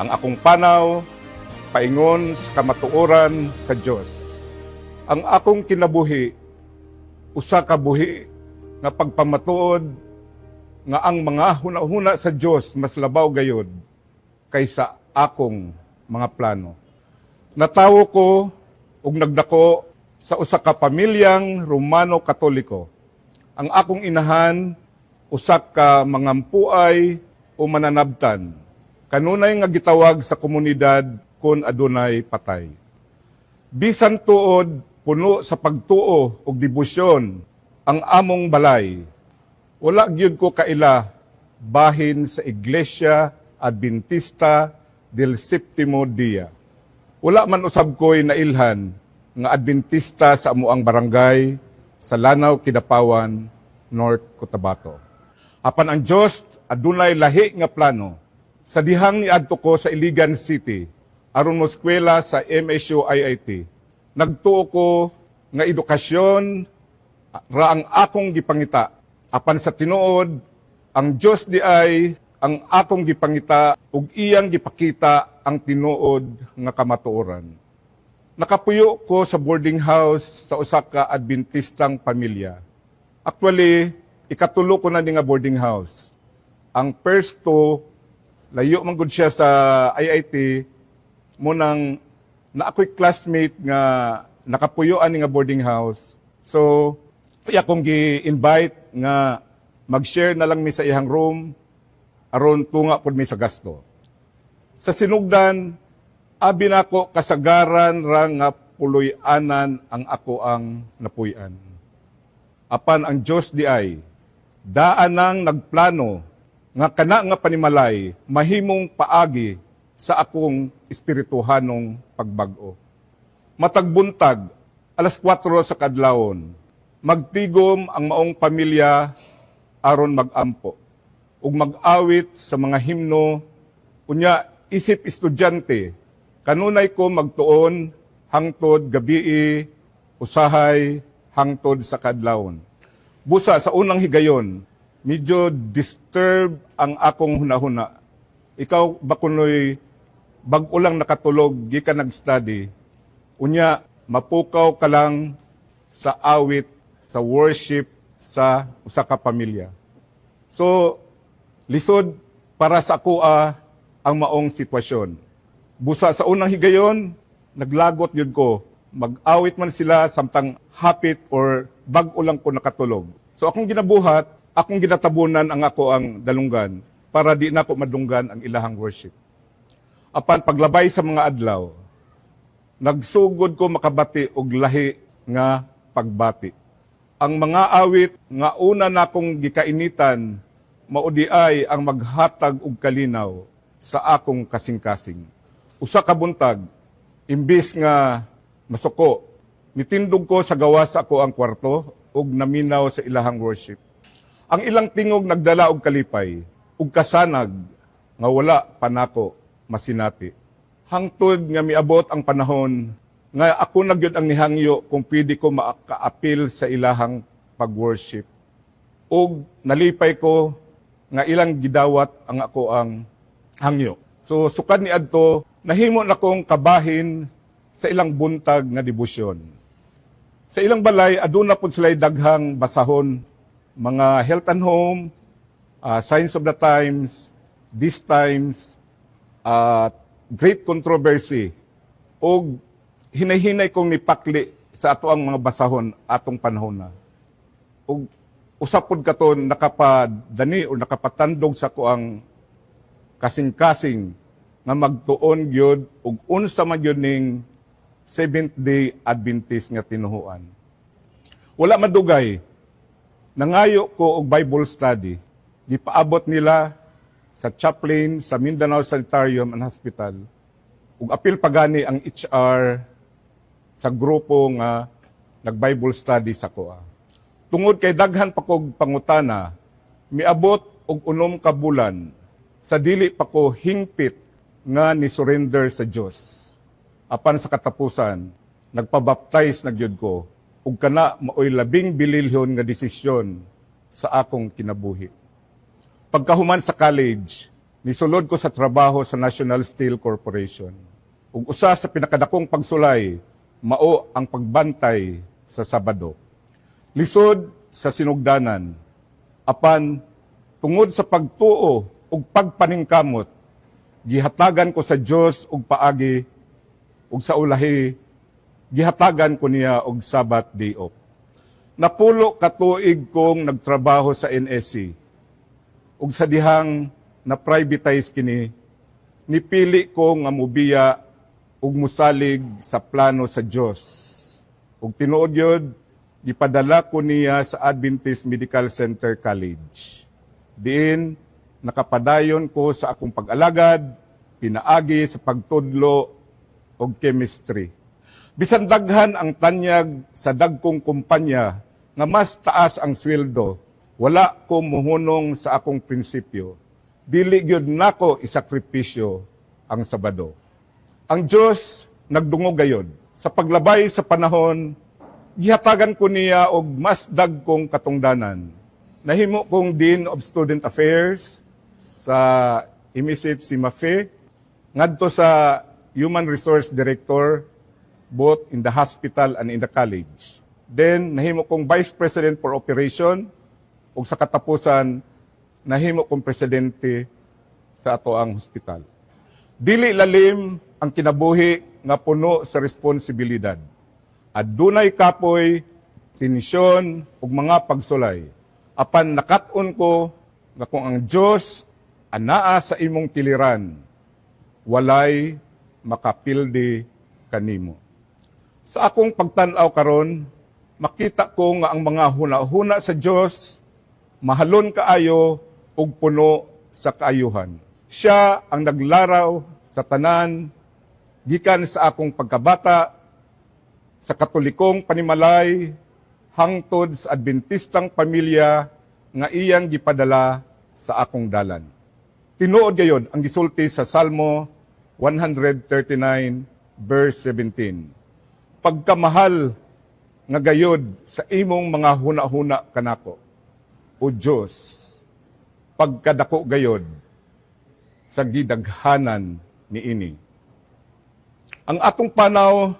Ang akong panaw paingon sa kamatuoran sa Dios. Ang akong kinabuhi usa ka buhi nga pagpamatuod nga ang mga hunahuna sa Dios mas labaw gayod kaysa akong mga plano. Natawo ko ug nagdako sa usa ka pamilyang Romano Katoliko. Ang akong inahan usa ka mangampuay o mananabtan. Kanunay nga gitawag sa komunidad kon adunay patay. Bisan tuod puno sa pagtuo ug debosyon ang among balay, wala gyud ko kaila bahin sa Iglesia Adventista del Septimo Dia. Wala man usab ko'y nailhan nga Adventista sa amuang barangay sa Lanao, Kidapawan, North Cotabato. Apan ang Dios adunay lahi nga plano. Sa dihang niadto ko sa Iligan City aron mo eskwela sa MSU IIT, nagtuo ko nga edukasyon ra ang akong gipangita. Apan sa tinuod, ang Dios diay ang akong gipangita ug iyang gipakita ang tinuod nga kamatuoran. Nakapuyo ko sa boarding house sa usa ka Adventistang pamilya. Actually, ikatulo ko na ni nga boarding house. Ang first two, layo man gud siya sa IIT, mao nang naa ko'y classmate nga nakapuyo ani nga boarding house. So, iya akong gi-invite nga mag-share na lang mi sa iyang room aron tunga pud mi sa gasto. Sa sinugdan, abi nako kasagaran ra nga puloy-anan ang ako ang napuy-an. Apan ang Dios diay daan nang nagplano nga kana nga panimalay mahimong paagi sa akong espirituhanong pagbag-o. Matag buntag, alas 4 sa kadlawon, magtigom ang maong pamilya aron magampo ug mag-awit sa mga himno. Unya, isip estudyante, kanunay ko magtuon hangtod gabii, usahay hangtod sa kadlawon. Busa sa unang higayon, medyo disturb ang akong hunahuna. Ikaw ba kunoy bag-o lang nakatulog gikan nag-study, unya mapukaw ka lang sa awit, sa worship sa usa ka pamilya? So lisod para sa akoa ang maong sitwasyon. Busa sa unang higayon, naglagot gyud ko. Mag-awit man sila samtang hapit or bag-o lang ko nakatulog. So akong ginabuhat, akong ginatabunan ang ako ang dalunggan para di nako madunggan ang ilahang worship. Apan paglabay sa mga adlaw, nagsugod ko makabati og lahi nga pagbati. Ang mga awit nga una nakong gikainitan mao diay ang maghatag og kalinaw sa akong kasing-kasing. Usa ka buntag, imbis nga masuko, mitindog ko sa gawas sa ako ang kwarto ug naminaw sa ilahang worship. Ang ilang tingog nagdala og kalipay ug kasanag nga wala pa nako masinati. Hangtod nga miabot ang panahon nga ako na gyud ang nihangyo kung pwede ko makaapil sa ilahang pag-worship. Ug nalipay ko nga ilang gidawat ang ako ang hangyo. So sukad ni adto, nahimo na kong kabahin sa ilang buntag nga debosyon. Sa ilang balay, aduna pud sila daghang basahon, mga Health and Home, Signs of the Times, These Times, Great Controversy, ug hinay-hinay kong nipakli sa ato ang mga basahon atong panahon na. Ug usa pud kato nakapadani o nakapatandog sa ako ang kasing-kasing nga magtuon gyud ug unsa man gyud ning Seventh Day Adventist nga tinuhuan. Wala madugay, nangayo ko og Bible study. Gipaabot nila sa chaplain sa Mindanao Sanitarium and Hospital. Ug apil pagani ang HR sa grupo nga nag-Bible study sa akoa. Tungod kay daghan pa kog pangutana, miabot og 6 ka bulan sa dili pa ko hingpit nga ni surrender sa Dios. Apan sa katapusan, nagpabaptize na gyud ko ug kana maoy labing bililhon nga desisyon sa akong kinabuhi. Pagkahuman sa college, Nisulod ko sa trabaho sa National Steel Corporation. Ug usa sa pinakadakong pagsulay mao ang pagbantay sa Sabado. Lisod sa sinugdanan, apan tungod sa pagtuo ug pagpaningkamot, gihatagan ko sa Dios og paagi ug sa ulahi gihatagan ko niya og Sabbath day off. Napulo ka tuig kong nagtrabaho sa NSC. Ug sa dihang na privatize kini, nipili ko nga mubiya ug musalig sa plano sa Dios. Ug tinuod yun, gipadala ko niya sa Adventist Medical Center College. Diin nakapadayon ko sa akong pag-alagad, pinaagi sa pagtudlo og chemistry. Bisan daghan ang tanyag sa dagkong kumpanya nga mas taas ang sweldo, wala ko muhunong sa akong prinsipyo. Dili gyud nako isakripisyo ang Sabado. Ang Dios nagdungog gayod. Sa paglabay sa panahon, gihatagan ko niya og mas dagkong katungdanan. Nahimo kong Dean of Student Affairs sa MSH Mafe, ngadto sa Human Resource Director both in the hospital and in the college. Then nahimo kong Vice President for Operation ug sa katapusan nahimo kong presidente sa atoang hospital. Dili lalim ang kinabuhi nga puno sa responsibilidad. Adunay kapoy, tensyon ug mga pagsulay. Apan nakat-on ko nga kung ang Dios anaa sa imong tiliran, walay makapildi kanimo. Sa akong pagtan-aw karon, makita ko nga ang mga huna-huna sa Dios mahalon kaayo ug puno sa kaayuhan. Siya ang naglaraw sa tanan gikan sa akong pagkabata sa Katolikong panimalay hangtod sa Adventistang pamilya nga iyang gipadala sa akong dalan. Tinuod gayod ang gisulti sa Salmo 139 verse 17. "Pagkamahal nga gayod sa imong mga huna-huna kanako, O Dios, pagkadako gayod sa gidaghanan niini." Ang atong panaw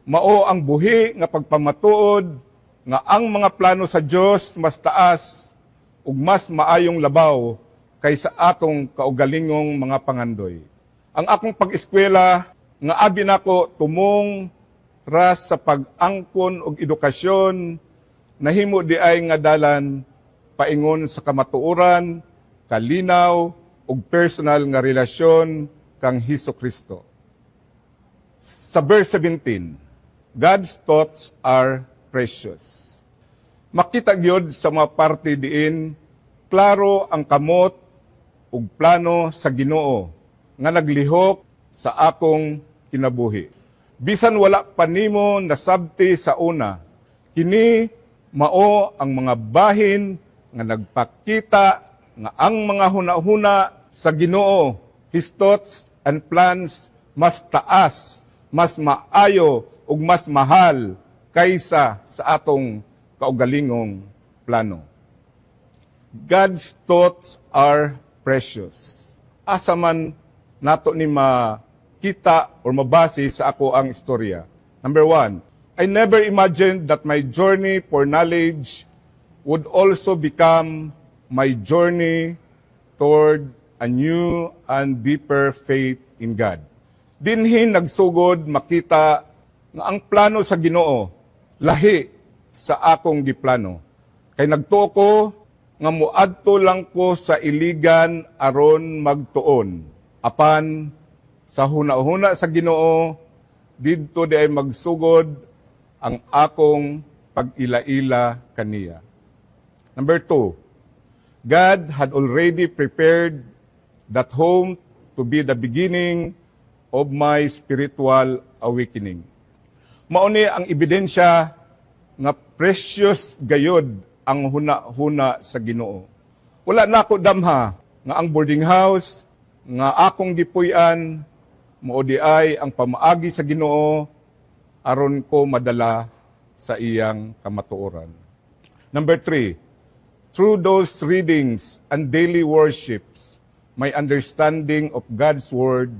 mao ang buhi nga pagpamatuod nga ang mga plano sa Dios mas taas ug mas maayong labaw kaysa atong kaugalingong mga pangandoy. Ang akong pag-eskwela nga abi nako tumong ras sa pag-angkon og edukasyon nahimo diay nga dalan paingon sa kamatuoran, kalinaw ug personal nga relasyon kang Hesus Kristo. Sa verse 17, God's thoughts are precious. Makita gyud sa mga parte diin klaro ang kamot ug plano sa Ginoo nga naglihok sa akong kinabuhi. Bisan wala pa nimo nasabti sa una, kini mao ang mga bahin nga nagpakita nga ang mga hunahuna sa Ginoo, His thoughts and plans, mas taas, mas maayo ug mas mahal kaysa sa atong kaugalingong plano. God's thoughts are precious. Asa man nato ni makita or mabase sa akoang istorya? Number one, I never imagined that my journey for knowledge would also become my journey toward a new and deeper faith in God. Dinhi nagsugod makita nga ang plano sa Ginoo lahi sa akong giplano. Kay nagtuo ko nga muadto lang ko sa Iligan aron magtuon. Apan sa huna-huna sa Ginoo, didto diay magsugod ang akong pag-ila-ila kaniya. Number two, God had already prepared that home to be the beginning of my spiritual awakening. Mao ni ang ebidensya nga precious gayod ang huna-huna sa Ginoo. Wala nako damha nga ang boarding house nga akong gipuy-an mao diay ang pamaagi sa Ginoo aron ko madala sa iyang kamatuoran. Number three, through those readings and daily worships, my understanding of God's Word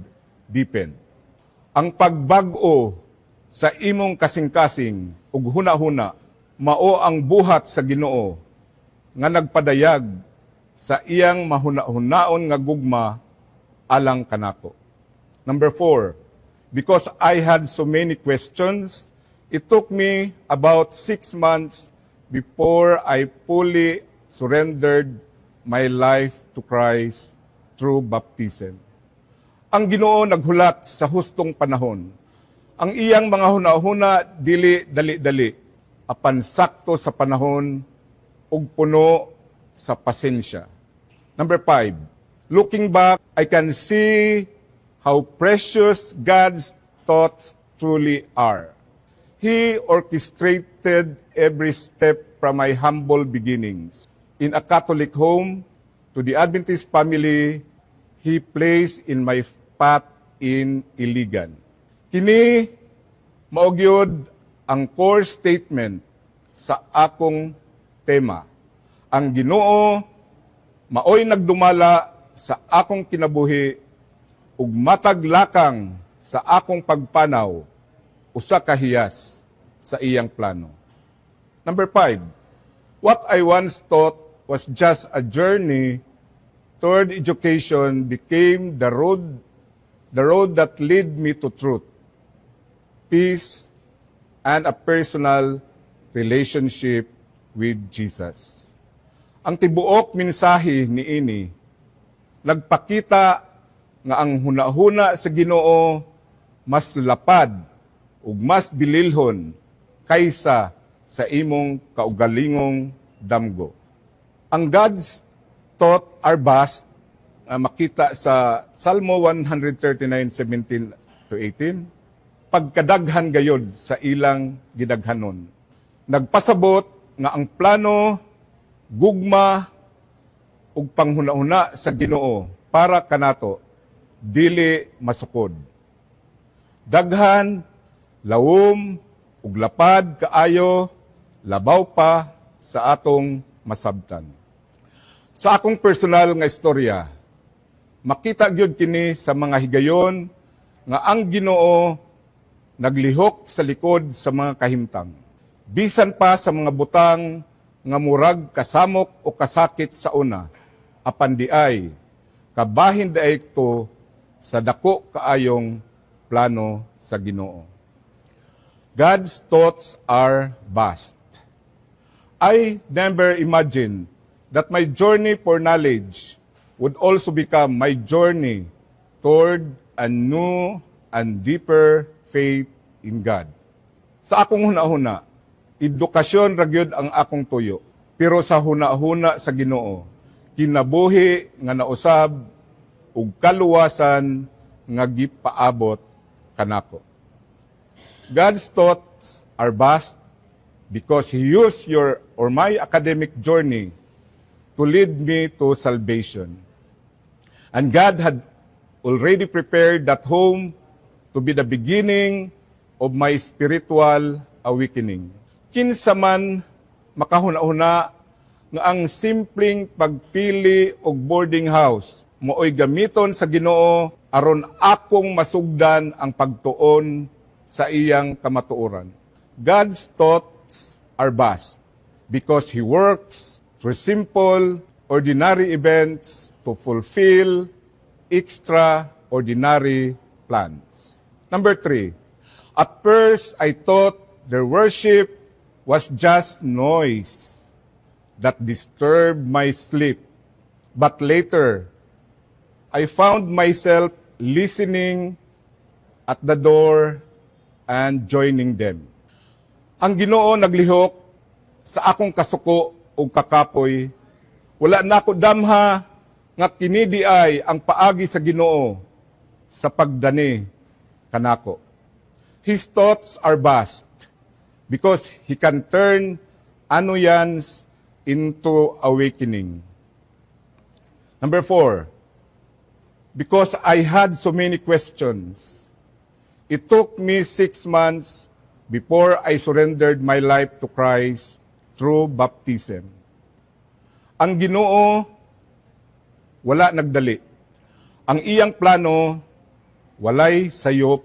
deepened. Ang pagbag-o sa imong kasing-kasing ug huna-huna mao ang buhat sa Ginoo nga nagpadayag sa iyang mahuna-hunaon nga gugma alang kanako. Number four, because I had so many questions, it took me about 6 months before I fully surrendered my life to Christ through baptism. Ang Ginoo naghulat sa hustong panahon. Ang iyang mga hunahuna dili dali-dali, apan sakto sa panahon ug puno sa pasensya. Number five, looking back, I can see how precious God's thoughts truly are. He orchestrated every step from my humble beginnings in a Catholic home to the Adventist family He placed in my path in Iligan. Kini mao gyud ang core statement sa akong tema. Ang Ginoo maoy nagdumala sa akong kinabuhi ug matag lakang sa akong pagpanaw usa ka hiyas sa iyang plano. Number five, what I once thought was just a journey toward education became the road that led me to truth, peace, and a personal relationship with Jesus. Ang tibuok mensahe niini nagpakita nga ang hunahuna sa Ginoo mas lapad ug mas bililhon kaysa sa imong kaugalingong damgo. Ang God's thought are vast, makita sa Salmo 139:17 to 18, pagkadaghan gayod sa ilang gidaghanon. Nagpasabot nga ang plano, gugma ug panghunahuna sa Ginoo para kanato dili masukod. Daghan, lawom ug lapad kaayo, labaw pa sa atong masabtan. Sa akong personal nga istorya, makita gyud kini sa mga higayon nga ang Ginoo naglihok sa likod sa mga kahimtang. Bisan pa sa mga butang nga murag kasamok o kasakit sa una, apan diay kabahin diay to sa dako kaayong plano sa Ginoo. God's thoughts are vast. I never imagined that my journey for knowledge would also become my journey toward a new and deeper faith in God. Sa akong hunahuna, edukasyon ra gyud ang akong tuyo. Pero sa hunahuna sa Ginoo, kinabuhi nga nausab ug kaluwasan nga gipaabot kanako. God's thoughts are vast because He used your or my academic journey to lead me to salvation. And God had already prepared that home to be the beginning of my spiritual awakening. Kinsa man makahuna-huna nga ang simpleng pagpili og boarding house maoy gamiton sa Ginoo aron akong masugdan ang pagtuon sa iyang kamatuoran? God's thoughts are vast because He works through simple, ordinary events to fulfill extraordinary plans. Number three, at first I thought their worship was just noise that disturbed my sleep. But later, I found myself listening at the door and joining them. Ang Ginoo naglihok sa akong kasuko ug kakapoy. Wala nako damha nga kini diay ang paagi sa Ginoo sa pagdani kanako. His thoughts are vast because He can turn annoyance into awakening. Number four, because I had so many questions, it took me 6 months before I surrendered my life to Christ through baptism. Ang Ginoo wala nagdali. Ang iyang plano walay sayop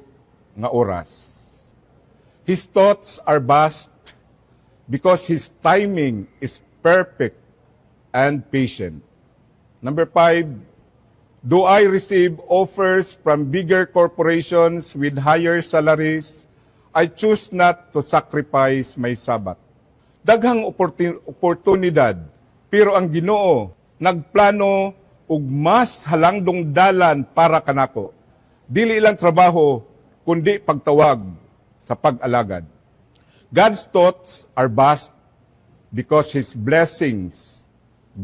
nga oras. His thoughts are vast because his timing is perfect and patient. Number 5, do I receive offers from bigger corporations with higher salaries? I choose not to sacrifice my Sabbath. Daghang oportunidad, pero ang Ginoo nagplano og mas halangdong dalan para kanako. Dili lang trabaho, kundi pagtawag sa pag-alagad. God's thoughts are vast because His blessings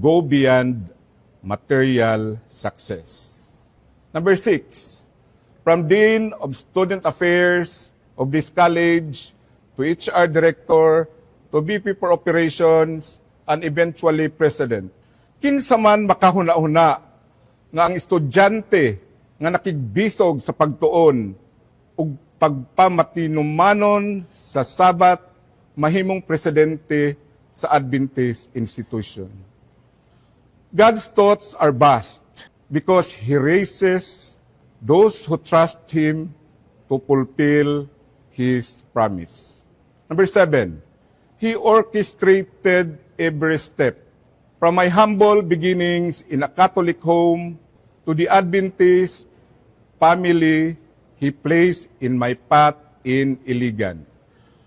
go beyond material success. Number 6, from Dean of Student Affairs of this college to HR Director to VP for Operations and eventually President. Kinsa man makahuna-huna nga ang estudyante nga nakigbisog sa pagtuon ug pagpamatinumanon sa Sabat mahimong presidente sa Adventist institution? God's thoughts are vast because He raises those who trust Him to fulfill His promise. Number 7, He orchestrated every step. From my humble beginnings in a Catholic home to the Adventist family He placed in my path in Iligan.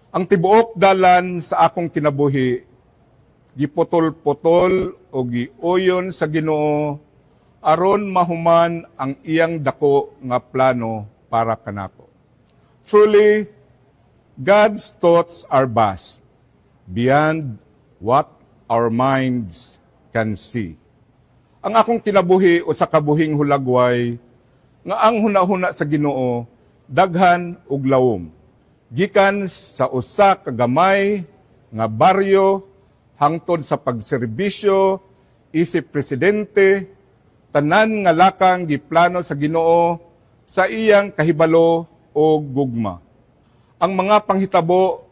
Ang tibuok dalan sa akong kinabuhi, giputol-putol o giuyon sa Ginoo aron mahuman ang iyang dako nga plano para kanako. Truly, God's thoughts are vast, beyond what our minds can see. Ang akong kinabuhi usa ka buhing hulagway nga ang hunahuna sa Ginoo daghan ug lawom. Gikan sa usa ka gamay nga baryo hangtod sa pagserbisyo isip presidente, tanan nga lakang giplano sa Ginoo sa iyang kahibalo o gugma. Ang mga panghitabo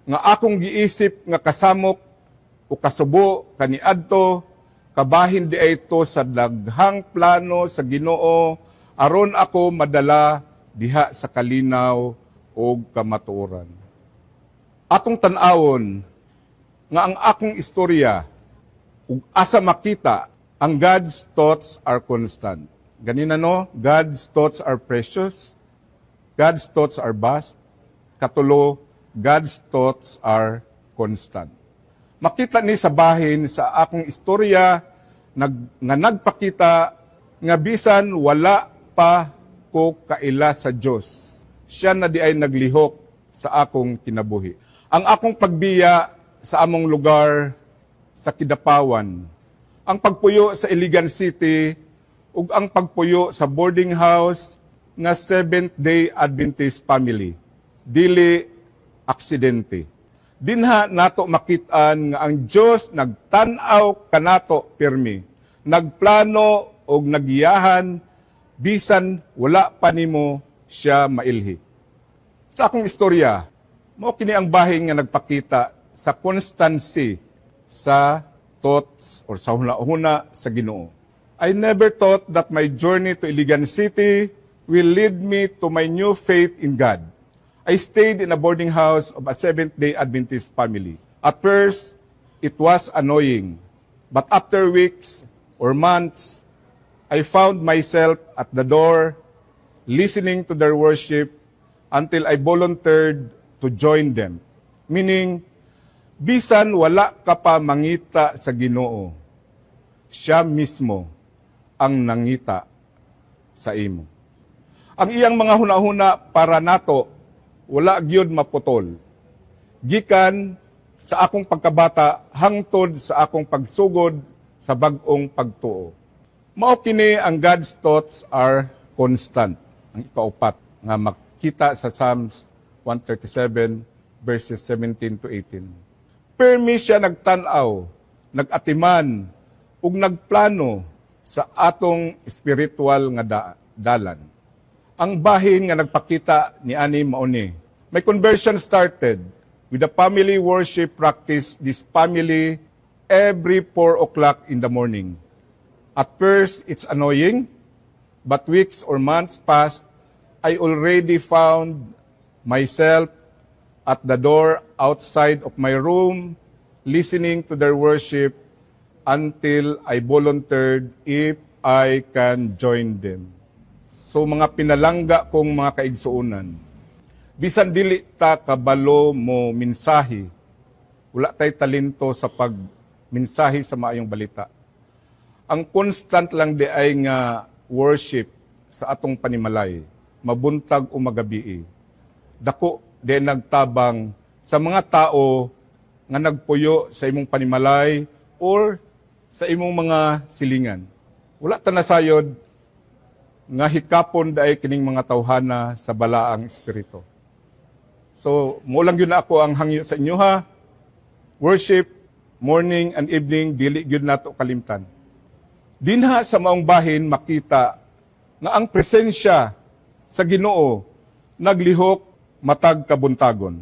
nga akong giisip nga kasamok o kasubo kaniadto, kabahin diay ito sa daghang plano sa Ginoo aron ako madala diha sa kalinaw o kamatuoran. Atong tan-awon nga ang akong istorya ug asa makita ang God's thoughts are constant. Ganina no, God's thoughts are precious. God's thoughts are vast. Katulo, God's thoughts are constant. Makita ni sa bahin sa akong istorya nga nagpakita nga bisan wala pa ko kaila sa Dios, siya na diay naglihok sa akong kinabuhi. Ang akong pagbiya sa among lugar sa Kidapawan, ang pagpuyo sa Iligan City ug ang pagpuyo sa boarding house nga Seventh Day Adventist family, dili aksidente. Dinha nato makit-an nga ang Dios nagtan-aw kanato pirmi, nagplano og nagiyahan bisan wala pa nimo siya mailhi. Sa akong istorya, mao kini ang bahin nga nagpakita sa constancy sa thoughts or sa huna-huna sa Ginoo. I never thought that my journey to Iligan City will lead me to my new faith in God. I stayed in a boarding house of a Seventh-day Adventist family. At first, it was annoying. But after weeks or months, I found myself at the door listening to their worship until I volunteered to join them. Meaning, bisan wala ka pa mangita sa Ginoo, siya mismo ang nangita sa imo. Ang iyang mga hunahuna para nato wala gyud maputol. Gikan sa akong pagkabata hangtod sa akong pagsugod sa bag-ong pagtuo. Mao kini ang God's thoughts are constant. Ang ikaupat nga makita sa Psalms 137 verses 17 to 18. Permi siya nagtan-aw, nag-atiman ug nagplano sa atong spiritual nga dalan. Ang bahin nga nagpakita ni ani mao ni. My conversion started with the family worship practice this family every 4 o'clock in the morning. At first, it's annoying, But weeks or months passed, I already found myself at the door outside of my room, listening to their worship until I volunteered if I can join them. So mga pinalangga kong mga kaigsuonan, bisan dili ta kabalo mo mensahe, wala tay talento sa pagmensahe sa maayong balita. Ang constant lang diay nga worship sa atong panimalay, mabuntag o magabii, dako di nagtabang sa mga tao nga nagpuyo sa imong panimalay or sa imong mga silingan. Wala ta nasayod nga hikapon diay kining mga tawhana sa balaang espiritu. So, mao lang gyud na ako ang hangyo sa inyo ha. Worship morning and evening, dili gyud nato kalimtan. Dinha sa maong bahin makita nga ang presensya sa Ginoo naglihok matag kabuntagon.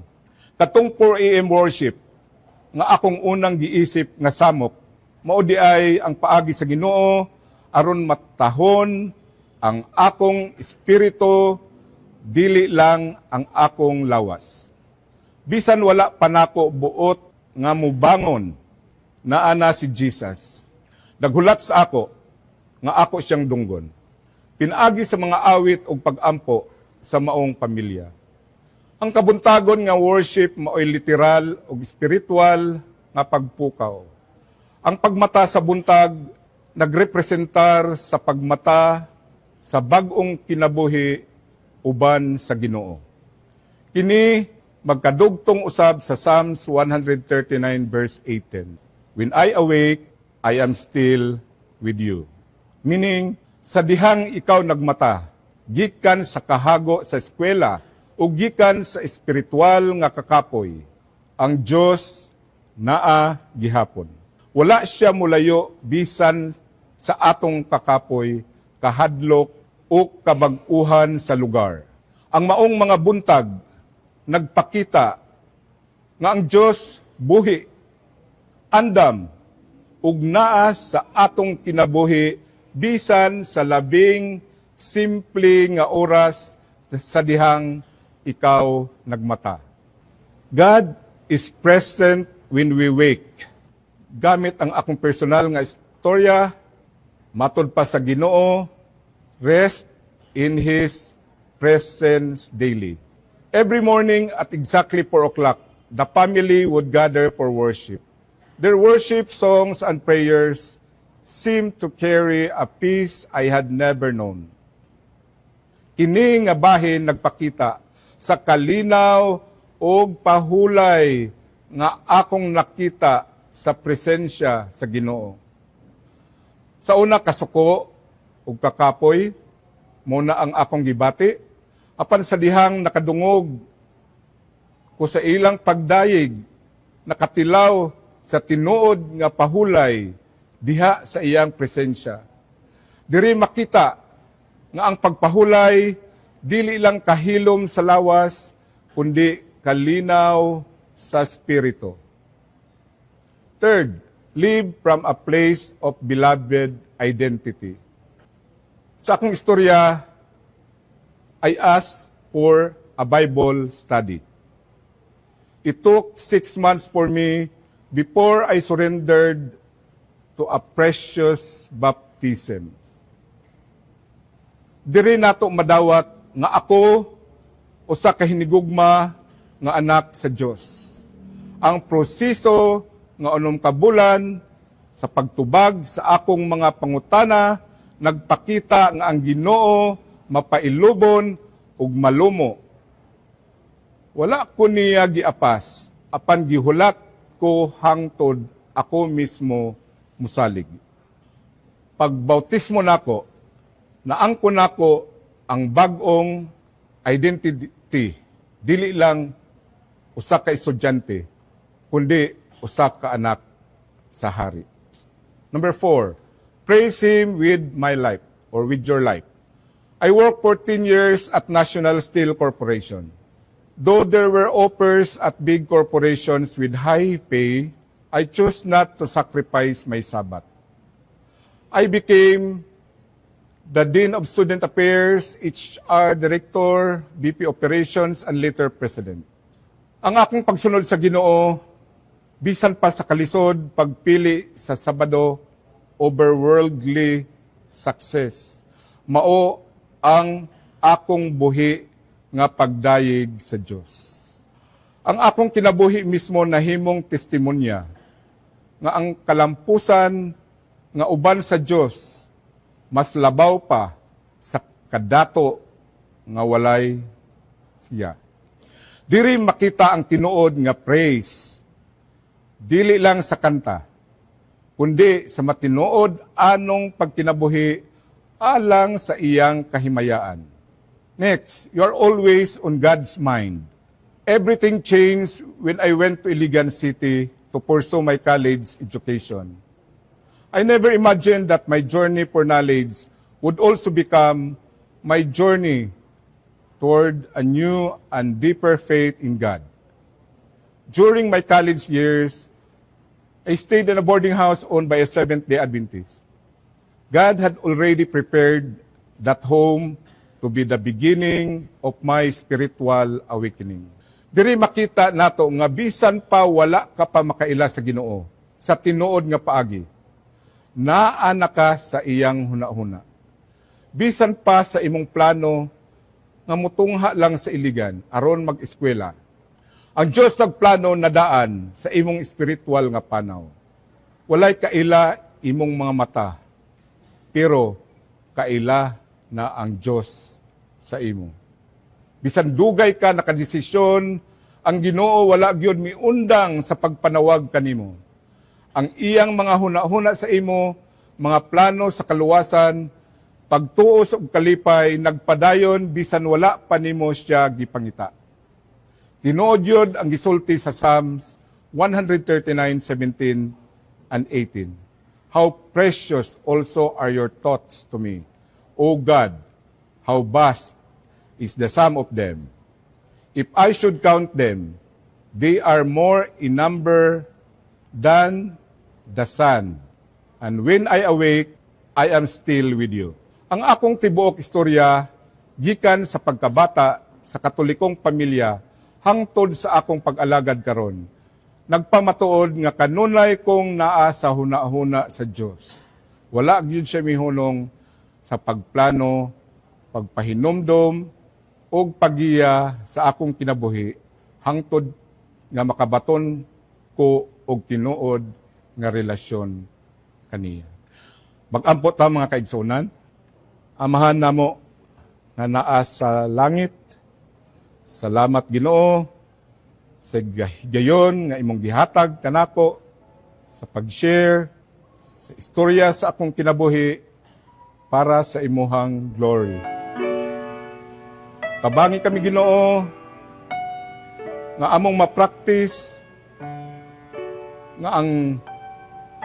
Katong 4 a.m. worship nga akong unang giisip nga samok, mao diay ang paagi sa Ginoo aron matahon ang akong espiritu, dili lang ang akong lawas. Bisan wala pa nako buot nga mubangon, naa na si Jesus. Naghulat sa ako nga ako siyang dunggon. Pinaagi sa mga awit ug pagampo sa maong pamilya. Ang kabuntagon nga worship maoy literal ug spiritual nga pagpukaw. Ang pagmata sa buntag nagrepresentar sa pagmata sa bag-ong kinabuhi uban sa Ginoo. Kini magkadugtong usab sa Psalms 139 verse 18. "When I awake, I am still with you." Meaning, sa dihang ikaw nagmata, gikan sa kahago sa eskwela o gikan sa espiritual nga kakapoy, ang Dios naa gihapon. Wala siya mulayo bisan sa atong kakapoy, kahadlok o kabag-uhan sa lugar. Ang maong mga buntag nagpakita nga ang Dios buhi, andam ug naa sa atong kinabuhi bisan sa labing simple nga oras sa dihang ikaw nagmata. God is present when we wake. Gamit ang akong personal nga istorya, matod pa sa Ginoo, rest in His presence daily. Every morning at exactly 4 o'clock, the family would gather for worship. Their worship songs and prayers seemed to carry a peace I had never known. Kini nga bahin nagpakita sa kalinaw og pahulay nga akong nakita sa presensya sa Ginoo. Sa una, kasuko ug kakapoy mao na ang akong gibati, apan sa dihang nakadungog ko sa ilang pagdayeg, nakatilaw sa tinuod nga pahulay diha sa iyang presensya. Diri makita nga ang pagpahulay dili lang kahilom sa lawas kundi kalinaw sa espiritu. Third, live from a place of beloved identity. Sa akong istorya, I asked for a Bible study. It took 6 months for me before I surrendered to a precious baptism. Diri nato madawat nga ako usa ka hinigugma nga anak sa Dios. Ang proseso nga 6 ka bulan sa pagtubag sa akong mga pangutana nagpakita nga ang Ginoo mapailubon ug malumo. Wala ko niya giapas apan gihulat ko hangtod ako mismo musalig. Pagbautismo nako, naangkon nako ang bag-ong identity. Dili lang usa ka estudyante, kundi usa ka anak sa hari. Number 4, praise Him with my life or with your life. I worked 14 years at National Steel Corporation. Though there were offers at big corporations with high pay, I chose not to sacrifice my Sabbath. I became The Dean of Student Affairs, HR Director, VP Operations, and later President. Ang akong pagsunod sa Ginoo, bisan pa sa kalisod, pagpili sa Sabado over worldly success, mao ang akong buhi nga pagdayeg sa Dios. Ang akong kinabuhi mismo nahimong testimonya nga ang kalampusan nga uban sa Dios mas labaw pa sa kadato nga walay siya. Diri makita ang tinuod nga praise. Dili lang sa kanta, kundi sa matinuod anong pagkinabuhi alang sa iyang kahimayaan. Next, you are always on God's mind. Everything changed when I went to Iligan City to pursue my college education. I never imagined that my journey for knowledge would also become my journey toward a new and deeper faith in God. During my college years, I stayed in a boarding house owned by a Seventh-day Adventist. God had already prepared that home to be the beginning of my spiritual awakening. Diri makita nato nga bisan pa wala ka pa makaila sa Ginoo sa tinuod nga paagi, naa na ka sa iyang hunahuna. Bisan pa sa imong plano nga mutungha lang sa Iligan aron mag-eskwela, ang Dios nagplano na daan sa imong espiritual nga panaw. Walay kaila imong mga mata, pero kaila na ang Dios sa imo. Bisan dugay ka nakadesisyon, ang Ginoo wala gyud miundang sa pagpanawag kanimo. Ang iyang mga huna-huna sa imo, mga plano sa kaluwasan, pagtuos ug kalipay, nagpadayon bisan wala pa nimo siya gipangita. Tinuod yun ang gisulti sa Psalms 139:17 and 18. "How precious also are your thoughts to me, O God, how vast is the sum of them. If I should count them, they are more in number than the sand. And when I awake, I am still with you." Ang akong tibuok istorya, gikan sa pagkabata sa Katolikong pamilya hangtod sa akong pag-alagad karon, nagpamatuod nga kanunay kong naa sa huna-huna sa Dios. Wala gyud siya mihunong sa pagplano, pagpahinumdom ug paggiya sa akong kinabuhi hangtod nga makabaton ko og tinuod nga relasyon kaniya. Mag-ampo ta, mga kaigsuonan. Amahan namo nga naa sa langit, salamat, Ginoo, sa higayon nga imong gihatag kanako sa pag-share sa istorya sa akong kinabuhi para sa imuhang glory. Tabangi kami, Ginoo, nga among ma-practice nga ang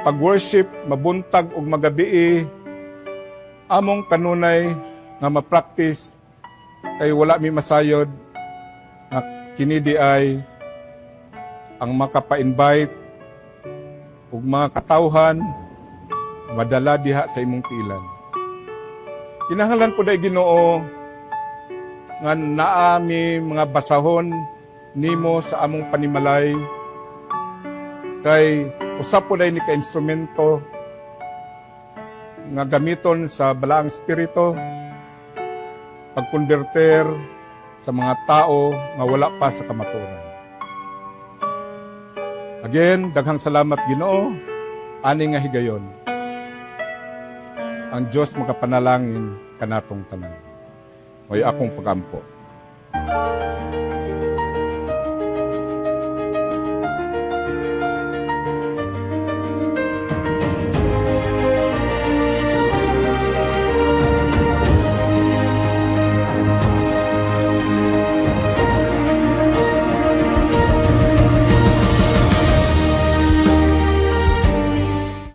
pag-worship mabuntag ug magabii among kanunay nga ma-practice kay wala mi masayod nga kini diay ang makapa-invite ug mga katawhan madala diha sa imong tiilan. Kinahanglan po diay, Ginoo, nga naa mi mga basahon nimo sa among panimalay kay usa po diay ni ka instrumento nga gamiton sa Balaang Espiritu pagkonverter sa mga tao nga wala pa sa kamatuoran. Again, daghang salamat, Ginoo, ani nga higayon. Ang Dios makapanalangin kanatong tanan. Mao'y akong pagampo.